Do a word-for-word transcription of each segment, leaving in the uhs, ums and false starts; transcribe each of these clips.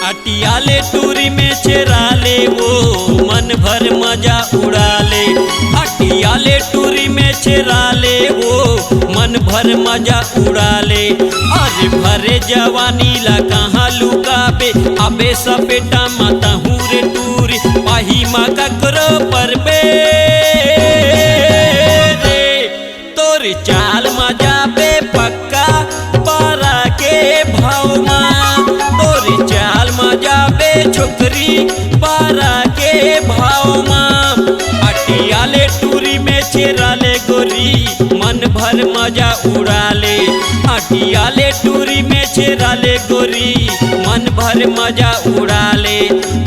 अटियाले टूरी में छेराले वो, मन भर मजा उड़ाले। अटियाले टूरी में छेराले वो, मन भर मजा उड़ाले। अरे भरे जवानी ला कहाँ लुकाबे, अबे सपेटा म तहूँ रे टूरी, पाही म ककरो परबे रे। तोर चाल म जाबे पक्का पारा के भाव मा, तोर चाल म जाबे छोकरी पारा के भाव मा। अटियाले टूरी में छेराले गोरी, मन भर मजा उड़ाले। अटियाले टूरी में छेराले गोरी, मन भर मजा उड़ाले।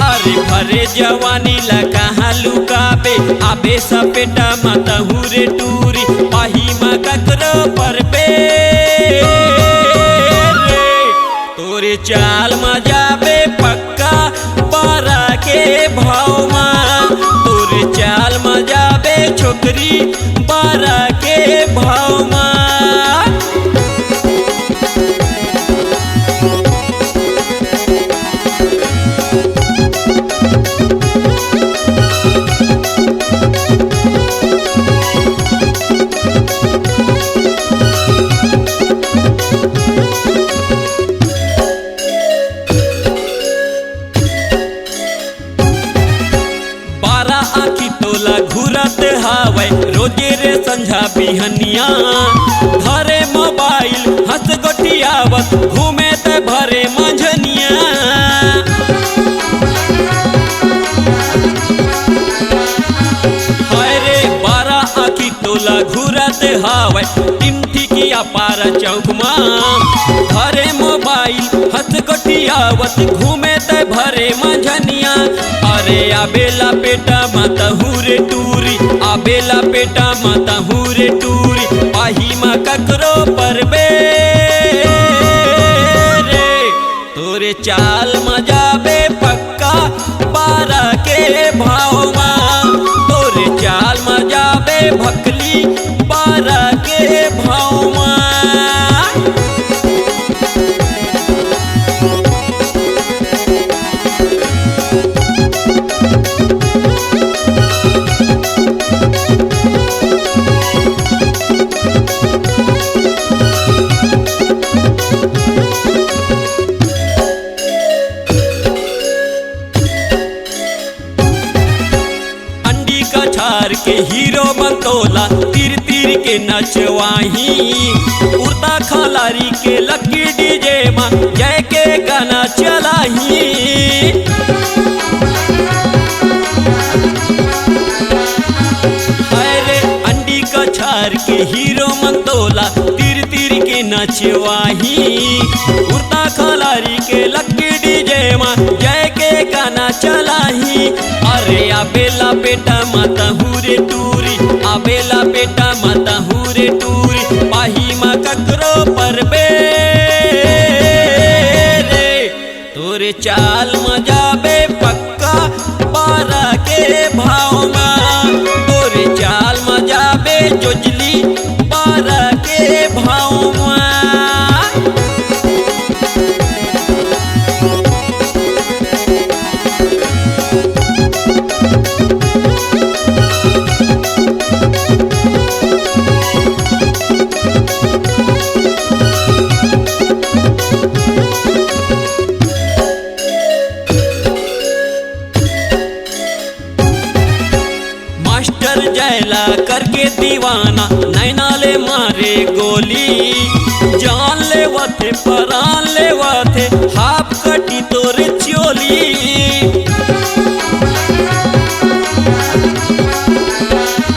अरे भरे जवानी ला कहाँ लुकाबे, आबे सपेटा म तहूँ रे टूरी, पाही म ककरो परबे रे। तोरे चाल म जाबे पक्का पारा के भाव मा, तोरे चाल म जाबे छोकरी पारा के भाव मा। बारा आँखी तोला घूरत हावय रोजे रे संझा बिहनिया। धरे मोबाइल हँस गोठियावत घूमे त भरे मंझनिया। हाय रे बारा आँखी तोला घूरत हावय टिमठिकिया पारा चौक मा। धरे मोबाइल हँस गोठियावत घूमे त भरे मंझनिया। अरे आबे लपेटा म तहूँ रे टूरी, आबे लपेटा म तहूँ रे टूरी, पाही म ककरो परबे रे। तोरे चाल म जाबे पक्का पारा के भाव मा, तोरे चाल म जाबे भकली पारा के भाव मा। अंडी कछार के हीरो मन तोला तीर तीर के नचवाही। उड़ता खलारी के लकी डीजे मा जय के गाना चलाही। हाय रे अंडी कछार के हीरो मन तोला तीर तीर के नचवाही। उड़ता खलारी के लकी डीजे मा जय के गाना चलाही। अरे आबे लपेटा म तहूँ रे टूरी, आबे लपेटा म तहूँ रे टूरी, पाही म ककरो परबे रे। तोरे चाल म जाबे पक्का पारा के भाव मा, तोरे चाल म जाबे जोजली पारा के भाव मा। मास्टर जयला करके दीवाना, नैना ले मारे गोली। जान लेवथे, परान लेवथे, हाफ कटी तोरे चोली।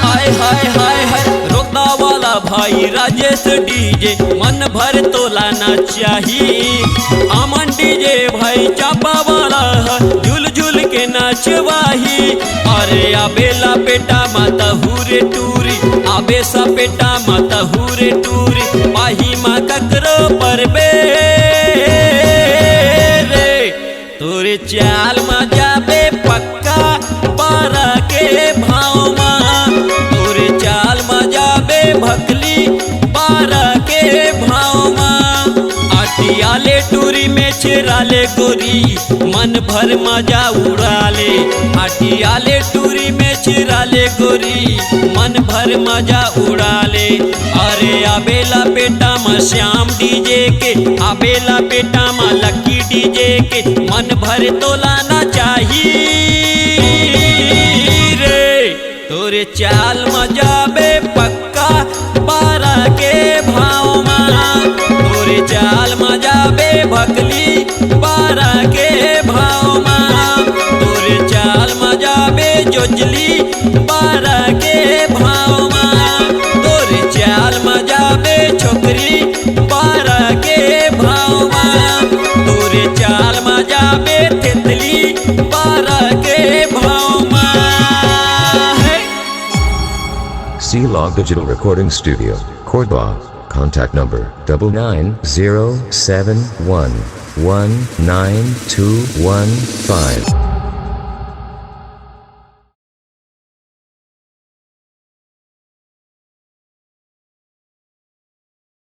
हाय, हाय, हाय, हाय, रोकदा वाला भाई राजेश डीजे, मन भर तोला नचाही। अमन डीजे भाई चापा वाला ह, झुल झुल के नचवाही। और ए आबे लपेटा म तहूरे टूरी, आबे सपेटा म तहूरे टूरी, पाही म ककरो परबे रे। तोरे चाल म जाबे पक्का बारा के भाव म, तोरे चाल म जाबे भकली बारा के भाव म। आटिया ले टूरी में छेरा ले गोरी, मन भर मजा उड़ा ले। आटिया ले टूरी में छेरा ले गोरी, मन भर मजा उड़ा ले। अरे आबे लपेटा म श्याम डीजे के, आबे लपेटा म लक्की डीजे के, मन भर तोला नचाही रे। तोरे चाल म जाबे पक्का बारा के भाव म, तोरे चाल म जाबे भकली बारा के भाव म, तोरे चाल म जाबे जोजली बारा के भाव म, तोरे चाल म जाबे छोकरी बारा के भाव म, तोरे चाल म जाबे तेतली बारा के भाव म। हे। C Log Digital Recording Studio, Korba. Contact number double nine zero seven one one nine two one five.